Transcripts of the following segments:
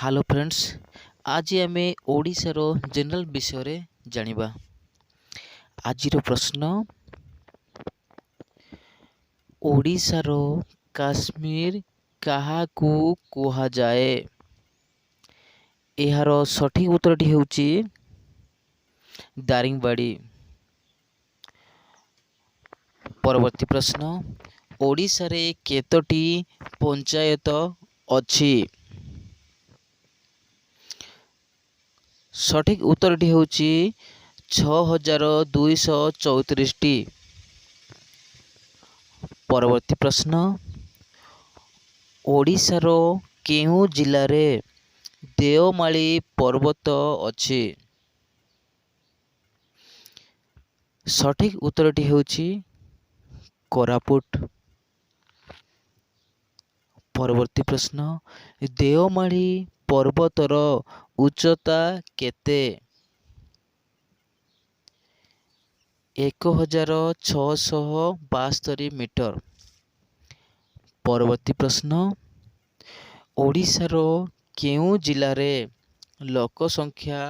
Hello friends, ଆଜି ଆମେ ଓଡ଼ିଶାର ଜେନେରାଲ ବିଷୟରେ ଜାଣିବା। ଆଜିର ପ୍ରଶ୍ନ, ଓଡ଼ିଶାର କାଶ୍ମୀର କାହାକୁ କୁହାଯାଏ? ଏହାର ସଠିକ୍ ଉତ୍ତରଟି ହେଉଛି ଦାରିଙ୍ଗବାଡ଼ି। ପରବର୍ତ୍ତୀ ପ୍ରଶ୍ନ, ଓଡ଼ିଶାରେ କେତୋଟି ପଞ୍ଚାୟତ ଅଛି? ସଠିକ୍ ଉତ୍ତରଟି ହେଉଛି 6234ଟି। ପରବର୍ତ୍ତୀ ପ୍ରଶ୍ନ, ଓଡ଼ିଶାର କେଉଁ ଜିଲ୍ଲାରେ ଦେଓମାଳି ପର୍ବତ ଅଛି? ସଠିକ୍ ଉତ୍ତରଟି ହେଉଛି କୋରାପୁଟ। ପରବର୍ତ୍ତୀ ପ୍ରଶ୍ନ, ଦେଓମାଳି ପର୍ବତର ଉଚ୍ଚତା କେତେ? 1672 ମିଟର। ପରବର୍ତ୍ତୀ ପ୍ରଶ୍ନ, ଓଡ଼ିଶାର କେଉଁ ଜିଲ୍ଲାରେ ଲୋକ ସଂଖ୍ୟା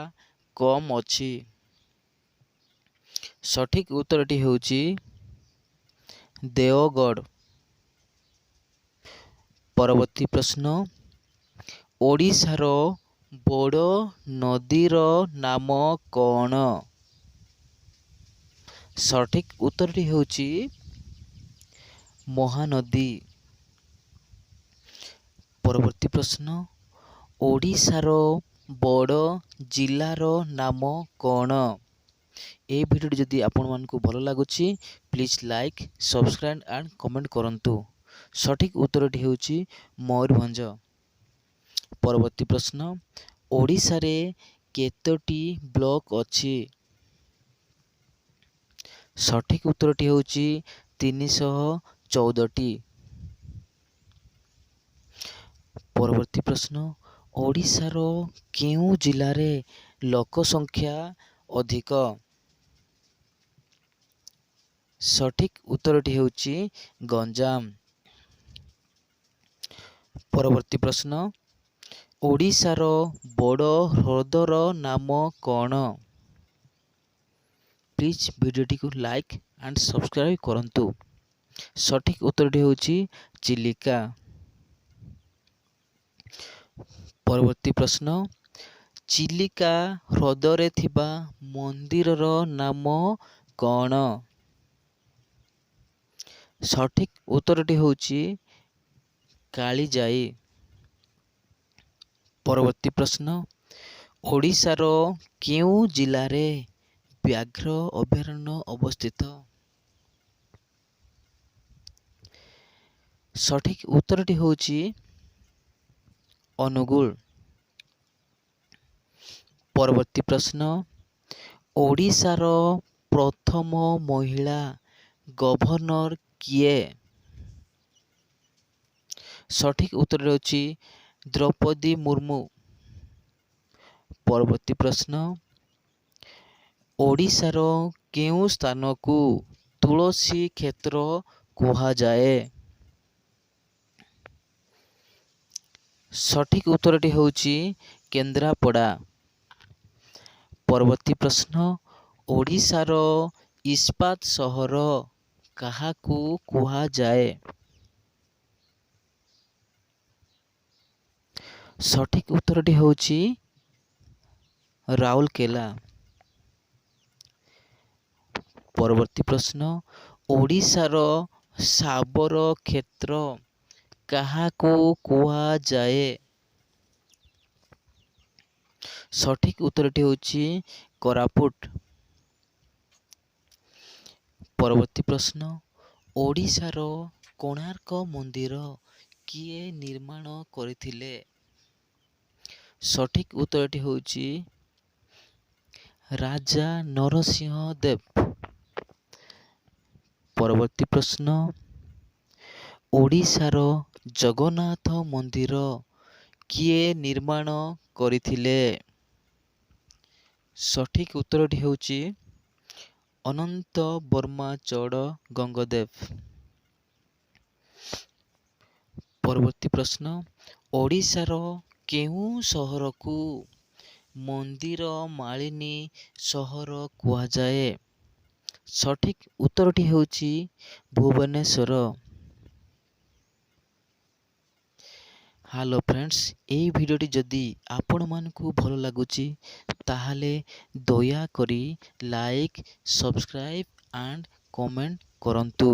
କମ୍ ଅଛି? ସଠିକ୍ ଉତ୍ତରଟି ହେଉଛି ଦେଓଗଡ଼। ପରବର୍ତ୍ତୀ ପ୍ରଶ୍ନ, ଓଡ଼ିଶାର ବଡ଼ ନଦୀର ନାମ କ'ଣ? ସଠିକ୍ ଉତ୍ତରଟି ହେଉଛି ମହାନଦୀ। ପରବର୍ତ୍ତୀ ପ୍ରଶ୍ନ, ଓଡ଼ିଶାର ବଡ଼ ଜିଲ୍ଲାର ନାମ କ'ଣ? ଏହି ଭିଡ଼ିଓଟି ଯଦି ଆପଣମାନଙ୍କୁ ଭଲ ଲାଗୁଛି, please like, subscribe and comment କରନ୍ତୁ। ସଠିକ୍ ଉତ୍ତରଟି ହେଉଛି ମୟୂରଭଞ୍ଜ। ପରବର୍ତ୍ତୀ ପ୍ରଶ୍ନ, ଓଡ଼ିଶାରେ କେତୋଟି ବ୍ଲକ୍ ଅଛି? ସଠିକ୍ ଉତ୍ତରଟି ହେଉଛି 314ଟି। ପରବର୍ତ୍ତୀ ପ୍ରଶ୍ନ, ଓଡ଼ିଶାର କେଉଁ ଜିଲ୍ଲାରେ ଲୋକ ସଂଖ୍ୟା ଅଧିକ? ସଠିକ୍ ଉତ୍ତରଟି ହେଉଛି ଗଞ୍ଜାମ। ପରବର୍ତ୍ତୀ ପ୍ରଶ୍ନ, ଓଡ଼ିଶାର ବଡ଼ ହ୍ରଦର ନାମ କ'ଣ? ପ୍ଲିଜ୍ ଭିଡ଼ିଓଟିକୁ ଲାଇକ୍ ଆଣ୍ଡ ସବସ୍କ୍ରାଇବ୍ କରନ୍ତୁ। ସଠିକ୍ ଉତ୍ତରଟି ହେଉଛି ଚିଲିକା। ପରବର୍ତ୍ତୀ ପ୍ରଶ୍ନ, ଚିଲିକା ହ୍ରଦରେ ଥିବା ମନ୍ଦିରର ନାମ କ'ଣ? ସଠିକ୍ ଉତ୍ତରଟି ହେଉଛି କାଳିଜାଇ। ପରବର୍ତ୍ତୀ ପ୍ରଶ୍ନ, ଓଡ଼ିଶାର କେଉଁ ଜିଲ୍ଲାରେ ବ୍ୟାଘ୍ର ଅଭୟାରଣ୍ୟ ଅବସ୍ଥିତ? ସଠିକ୍ ଉତ୍ତରଟି ହେଉଛି ଅନୁଗୁଳ। ପରବର୍ତ୍ତୀ ପ୍ରଶ୍ନ, ଓଡ଼ିଶାର ପ୍ରଥମ ମହିଳା ଗଭର୍ଣ୍ଣର କିଏ? ସଠିକ୍ ଉତ୍ତର ହେଉଛି ଦ୍ରୌପଦୀ ମୁର୍ମୁ। ପରବର୍ତ୍ତୀ ପ୍ରଶ୍ନ, ଓଡ଼ିଶାର କେଉଁ ସ୍ଥାନକୁ ତୁଳସୀ କ୍ଷେତ୍ର କୁହାଯାଏ? ସଠିକ୍ ଉତ୍ତରଟି ହେଉଛି କେନ୍ଦ୍ରାପଡ଼ା। ପରବର୍ତ୍ତୀ ପ୍ରଶ୍ନ, ଓଡ଼ିଶାର ଇସ୍ପାତ ସହର କାହାକୁ କୁହାଯାଏ? ସଠିକ୍ ଉତ୍ତରଟି ହେଉଛି ରାଉରକେଲା। ପରବର୍ତ୍ତୀ ପ୍ରଶ୍ନ, ଓଡ଼ିଶାର ଶାବର କ୍ଷେତ୍ର କାହାକୁ କୁହାଯାଏ? ସଠିକ୍ ଉତ୍ତରଟି ହେଉଛି କୋରାପୁଟ। ପରବର୍ତ୍ତୀ ପ୍ରଶ୍ନ, ଓଡ଼ିଶାର କୋଣାର୍କ ମନ୍ଦିର କିଏ ନିର୍ମାଣ କରିଥିଲେ? ସଠିକ୍ ଉତ୍ତରଟି ହେଉଛି ରାଜା ନରସିଂହ ଦେବ। ପରବର୍ତ୍ତୀ ପ୍ରଶ୍ନ, ଓଡ଼ିଶାର ଜଗନ୍ନାଥ ମନ୍ଦିର କିଏ ନିର୍ମାଣ କରିଥିଲେ? ସଠିକ୍ ଉତ୍ତରଟି ହେଉଛି ଅନନ୍ତ ବର୍ମା ଚୋଡ଼ ଗଙ୍ଗଦେବ। ପରବର୍ତ୍ତୀ ପ୍ରଶ୍ନ, ଓଡ଼ିଶାର କେଉଁ ସହରକୁ ମନ୍ଦିର ମାଳିନୀ ସହର କୁହାଯାଏ? ସଠିକ୍ ଉତ୍ତରଟି ହେଉଛି ଭୁବନେଶ୍ୱର। ହ୍ୟାଲୋ ଫ୍ରେଣ୍ଡସ୍, ଏହି ଭିଡ଼ିଓଟି ଯଦି ଆପଣମାନଙ୍କୁ ଭଲ ଲାଗୁଛି, ତାହେଲେ ଦୟାକରି ଲାଇକ୍, ସବସ୍କ୍ରାଇବ୍ ଆଣ୍ଡ କମେଣ୍ଟ କରନ୍ତୁ।